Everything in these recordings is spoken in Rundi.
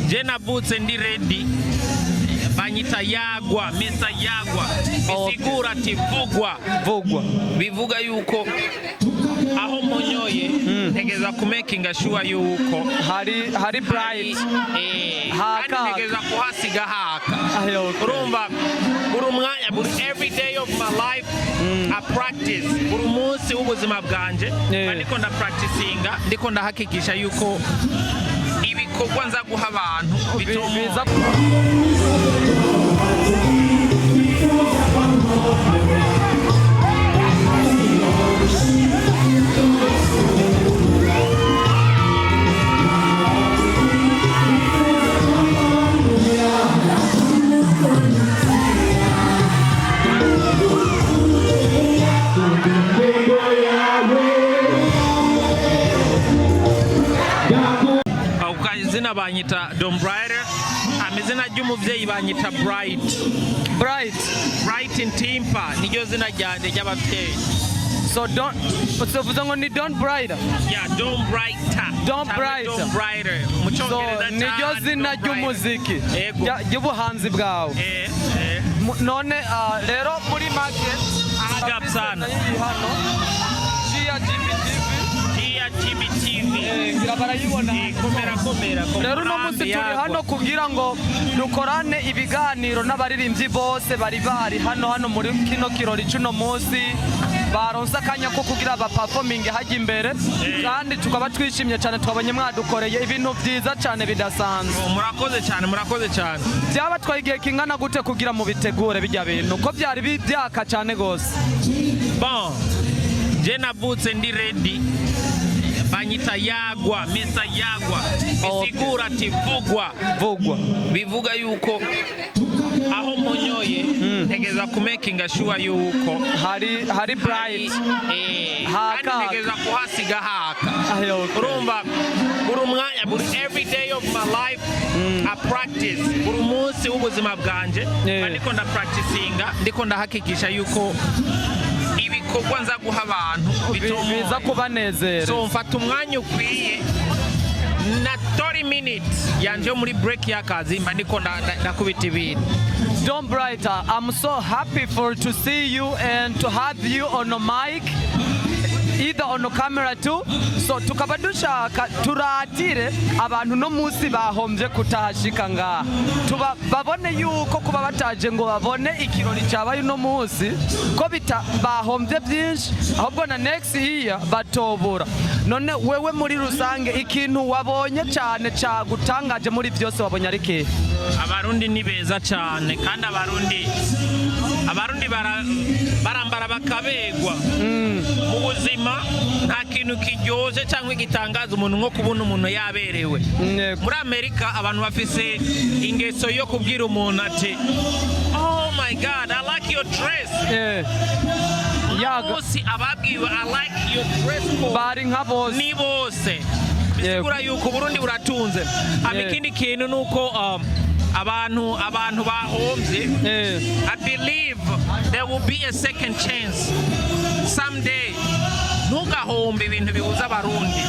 Je navutse ndi ready. Banyita Yagwa, Mr Yagwa, bisigura ati vugwa. Vugwa. Bivuga yuko aho monyoye ntegeza kumakinga sure yuko hari bright. Haka. Kandi ntegeza kuhasiga haka. Ayo, okay. Urumva, buri mwanya, buri every day of my life I practice. Buri munsi w'ubuzima bwanje mba ndiko ndapracticinga, ndiko ndahakikisha yuko ibikorwa nza guha abantu biza. Bitomoye. Ako kazina banyita Don Brighter, hama izina ry'umuvyeyi banyita Bright. Bright. Bright Ntimpa niryo zina ryanje ry'abavyeyi. So Don, so uvuze ngo ni Don Brighter? Ya, Don Brighter. Don Cyangwa Brighter. Don Brighter mu So Cyongereza niryo cyane, zina Don Brighter. ry'umuziki Yego. Ry'ubuhanzi bwawe? Eh. None rero muri make Ahagap sana. iri hano Gia GBTV. Gia GBTV. Ngira barayibona. Komera, komera, komera. Rero uno munsi turi hano kugira ngo dukorane ibiganiro n'abaririmbyi bose bari hano muri kino kirori cy'uno munsi, baronse akanya ko kugira baperforminge hajya imbere, kandi tukaba twishimye cyane. Twabonye mwadukoreye ibintu byiza cyane bidasanzwe. Murakoze cyane, murakoze cyane. Byabatwaye igihe kingana gute kugira mubitegure bijya bintu, ko byari byaka cyane gose? Bon, je navutse ndi ready. Banyita Yagwa, Mr Yagwa, bisigura ati vugwa. Vugwa. Bivuga yuko aho monyoye ntegeza kumakinga sure yuko hari bright. Haka. Kandi ntegeza kuhasiga haka. Ayo, okay. Urumva, buri mwanya, buri every day of my life I practice. Buri munsi w'ubuzima bwanje mba ndiko ndapracticinga, ndiko ndahakikisha yuko ibikorwa nza guha abantu bitomoye. Biza kubanezera. So mfata umwanya ukwiye na 30 minutes yanje yo muri break y'akazi, mba ndiko ndakubita ibintu. Don Brighter, I'm so happy for to see you and to have you on the mic, either on the camera too. So tukaba dushaka turatire abantu no munsi bahombye kutahashika ngaha. Tuba babone yuko kuba bataje ngo babone ikirori cyabaye uno munsi ko bita bahombye byinshi, ahubwo na next year batobura. None wewe muri rusange, ikintu wabonye cyane cyagutangaje muri byose wabonye ari kihe? Abarundi ni beza cyane, kandi abarundi barambara bakabegwa. Mu buzima nta kintu kiryoshye cyangwa gitangaza umuntu nko kubona umuntu yaberewe. Muri Amerika abantu bafise ingeso yo kubwira umuntu ati: "Oh my God, I like your dress." Uno Yaga. munsi ababwiwe "I like your dress code" Bari nka bose. Ni bose, bisigura yuko Uburundi buratunze. Hama ikindi kintu ni uko abantu bahombye, I believe there will be a second chance someday. Ntugahombe ibintu bihuza Abarundi.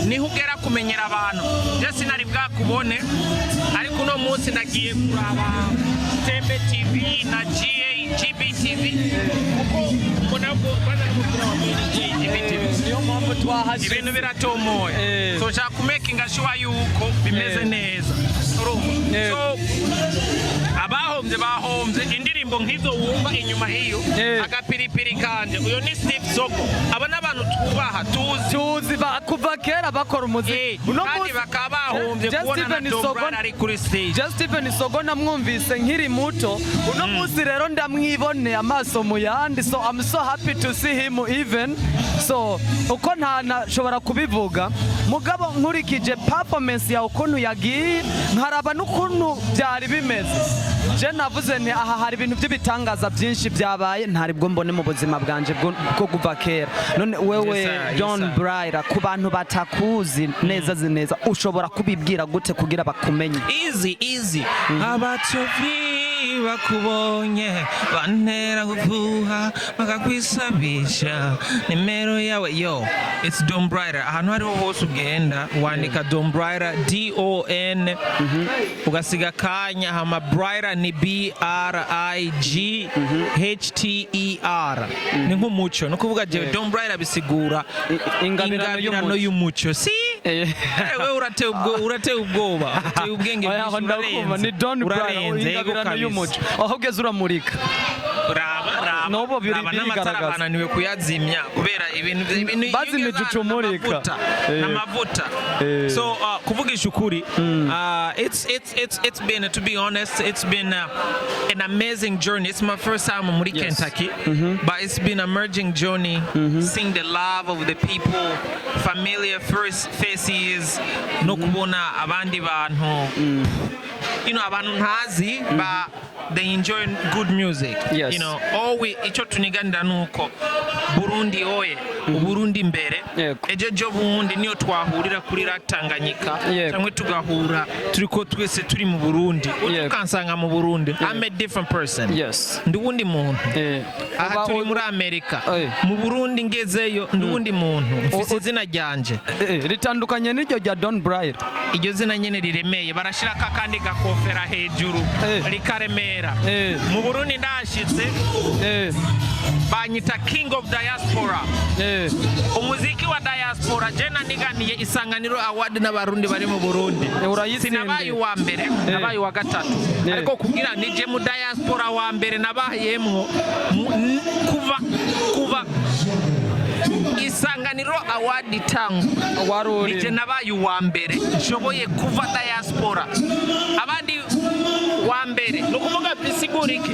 Niho ugera kumenyera abantu. Je sinari bwakubone, ariko uno munsi ndagiye kuraba Tembe TV na GBTV, kuko mbona ko kwanza n'umupira wa GBTV. Niyo mpamvu twahashyize. Ibintu biratomoye. So nshaka kumakinga sure yuko bimeze neza, urumva? So abahombye bahombye indirimbo nk'izo wumva inyuma hiyo. Agapiripiri kanje, uyo ni Steve Soko. Aba n'abantu twubaha, tuzi. Tuzi kuva kera bakora umuziki. Uno Kandi munsi bakaba bahombye Just kubona na Steven Don Sogo- Brown ari kuri stage. Just Steven Sogo namwumvise nkiri muto. Uno munsi rero ndamwiboneye amaso mu yandi, so I'm so happy to see him even so uko ntanashobora kubivuga. Mugabo nkurikije performance yawe ukuntu yagiye, nkaraba n'ukuntu byari bimeze, je navuze nti aha hari ibintu by'ibitangaza byinshi byabaye ntari bwo mbone mu buzima bwanje bwo kuva kera. None wewe, Yes, sir. Yes, John sir. Brighter, ku bantu batakuzi neza neza, ushobora kubibwira gute kugira bakumenye? Easy, easy. About your feet. Bakubonye bantera gufuha, bakakwisabisha nimero yawe. Yo, it's Don Brighter. Ahantu hariho hose ugenda wandika Don Brighter, D O N, ugasiga akanya, hama Brighter ni B R I G H T E R, ni nk'umuco. Ni ukuvuga jewe Don Brighter bisigura Ingabirano ingabirano y'umuco. Y'umuco si. Wewe urateye ubwoba, urateye ubwenge Oya, bwinshi, ndakumva urarenze. Ni Don Brighter. Urarenze, yego. Ingabirano Kabisa. y'umuco, aho ugeze uramurika. Raba, raba, N'ubu raba n'amatara birigaragaza. bananiwe kuyazimya kubera ibintu iyo Bazimije ugeze uca ahantu umurika. n'amavuta, n'amavuta. So kuvugisha ukuri, it's been, to be honest, it's been an amazing journey. It's my first time muri Kentucky, but it's been an emerging journey, seeing the love of the people, familiar first faces, no kubona abandi bantu, abantu ntazi, ba they enjoy good music. All we, icyo tuniganira nuko Burundi oye, Uburundi imbere. Ejo bundi niyo twahurira kuri Lac Tanganyika cyangwa tugahura turiko twese turi mu Burundi, ukansanga mu Burundi, I'm a different person. Ndi uwundi muntu. Aha turi muri Amerika. Mu Burundi ngezeyo ndi uwundi muntu, mfise izina ryanje. Ritandukanye n'iryo rya Don Bright. Iryo zina nyene riremeye, barashirako akandi gakofera hejuru, rikaremera. Mu Burundi ndashitse, banyita King of Diaspora. Umuziki wa diaspora, je naniganiye Isanganiro Award n'Abarundi bari mu Burundi. Urayitsindiye. Sinabaye uwa mbere, nabaye uwa gatatu. Ariko kugira nije mu diaspora wa mbere nabayemwo kuva Isanganiro Award itangwa, Wari uri nije nabaye uwa mbere nshoboye kuva diaspora, abandi wa mbere. Ni ukuvuga bisigura iki?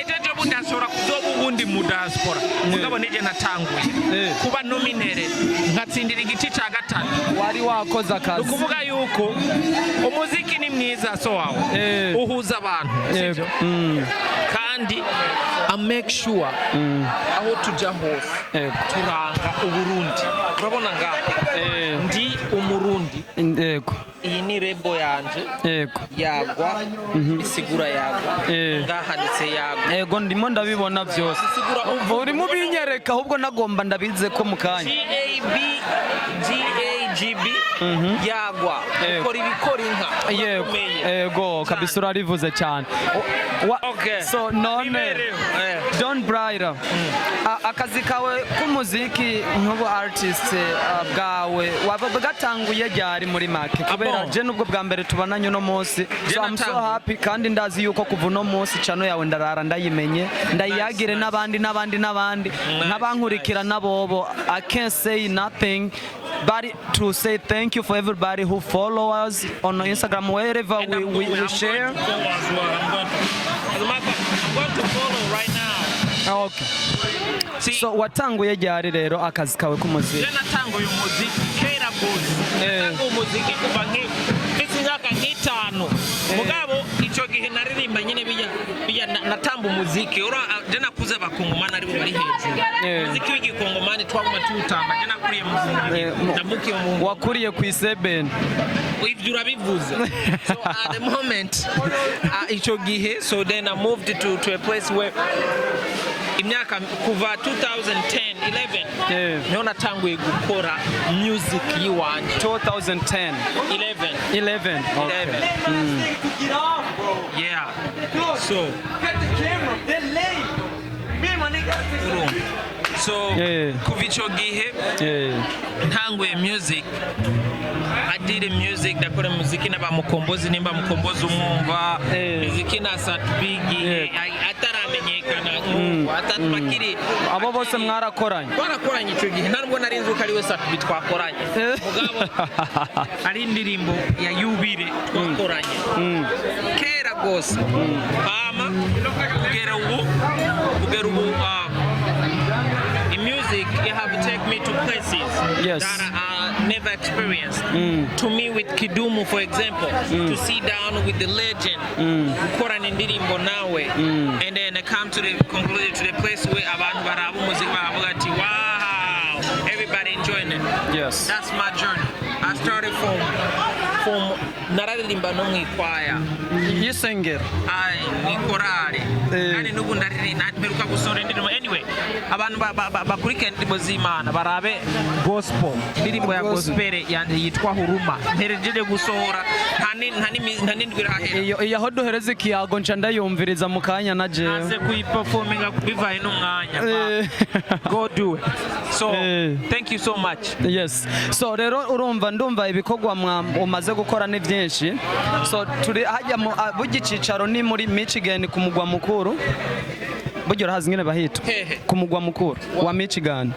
Ejo bundi hashobora kuzoba uwundi mu diaspora, mugabo nije natanguye kuba nominated nkatsindira igice cya gatatu. Wari wakoze Ni akazi. ukuvuga yuko umuziki ni mwiza, so wawe uhuza abantu, sibyo? Kandi I make sure aho tujya hose turanga Uburundi. Urabona ngaha ndi Umurundi. Iyi ni label yanje. Yagwa isigura yagwa. Ngaha handitse yagwa. Yego, ndimo ndabibona byose. Isigura Urimo ubinyereka, ahubwo nagomba ndabize ko mu kanya. G A B G A G B, yagwa. Ukora ibikora inka. Urakomeye. Yego kabisa, urarivuze cyane. So none Nibereho. Don Brighter, akazi kawe k'umuziki nk'ubu artist bwawe waba bwatanguye ryari muri make? Kubera Bon. je nubwo bwa mbere tubonanye uno munsi, Je so I'm so natanguye. happy, kandi ndazi yuko kuva uno munsi channel yawe ndarara ndayimenye, ndayiyagire Nice. n'abandi n'abandi n'abandi nk'abankurikira nabobo. I can't say nothing but to say thank you for everybody who follow us on Instagram, wherever And I'm we, going, we I'm share. going to follow as well. I'm going to, as a matter of fact, I'm going to follow right now. Okay. See, So watanguye ryari rero akazi kawe k'umuziki? Je natanguye umuziki kera gose. Natanguye umuziki kuva mfise imyaka nk'itanu, mugabo ico gihe naririmba nyene bijya natamba umuziki. Ura je nakuze Abakongomani aribo bari hejuru. Umuziki w'igikongomani twaguma tuwutamba. Je nakuriye mu navukiye mu Wakuriye ku isebeni. Ivyo urabivuze. So at the moment, ico gihe, so then I moved to a place where imyaka kuva 2010 11 niho natanguye gukora music yiwanje. 2010? 11. 11, okay. 11, yeah. So urumva, so kuva ico gihe ntanguye music. I did music, ndakora muziki n'abamukombozi, nimba Mukombozi umwumva. Muziki na Satbigi ataramenyekana nk'uko bakiri Abo bose mwarakoranye? Twarakoranye. Icyo gihe nta nubwo nari nzi ko ari we Sat-B twakoranye, mugabo ari indirimbo ya Yubire twakoranye kera rwose. Hama kugera ubu in music it have take me to places that I never experienced. To me with Kidumu, for example, to sit down with the legend, gukorana indirimbo nawe, and then I come to the conclusion, to the place where abantu baraba umuziki baravuga ati, "Wow," everybody enjoying it. That's my journey. I started from Nararirimba no mwikwaya. Y'isengero. Ai, mwikorale. Kandi n'ubu ndaririmba, mperuka gusohora indirimbo. Anyway, abantu bakurikira indirimbo z'Imana barabe gospel, indirimbo ya Gospel. gospel yanjye yitwa Huruma, mperejeje gusohora nta n'indwi irahera. Iyo aho duhereza ikiyago nca ndayumviriza mu kanya na jewe. Naze kuyiperforminga bivaye n'umwanya. Go do it. So thank you so much. Yes, so rero urumva, ndumva ibikorwa umaze gukora ni byinshi. So turi hajya mu burya icicaro ni muri Michigan, ku mugwa mukuru. Burya urahazi ingene bahita? Hehe? Ku mugwa mukuru wa Michigan.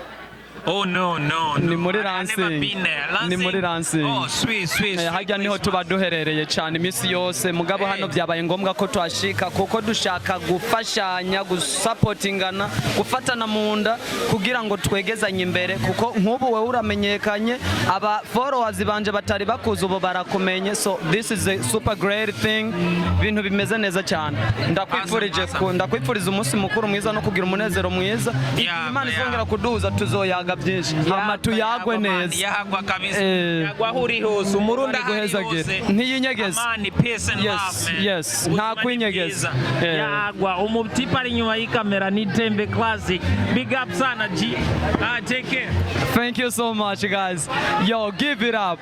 Oh, no. Ni muri I never Lansing. been there. Ni muri Lansing. Oh, sweet, sweet, sweet Hajya niho Christmas. tuba duherereye cyane iminsi yose, mugabo hano byabaye ngombwa ko tuhashika kuko dushaka gufashanya, gusapotingana, gufatana mu nda kugira ngo twegezanye imbere, kuko nk'ubu wowe uramenyekanye, aba followers banje batari bakuze ubu barakumenye. So this is a super great thing, ibintu bimeze neza cyane. Ndakwifurije Awesome, ndakwifuriza umunsi mukuru mwiza no kugira umunezero mwiza. Igihe Imana izongera kuduhuza, tuzoyaga byinshi, hama tuyagwe neza. Yagwa kabisa. Yagwa aho uri hose, Umurundi aho ari Guhezagire. hose. Ntiyinyegeze. Amani, peace and Yes, love, man. yes. Ubuzima Nta ni kwinyegeza. bwiza. Yagwa umutipa ari inyuma y'ikamera ni Tembe Classic. Big up sana, G. Ah, take care. Thank you so much, guys. Yo, give it up.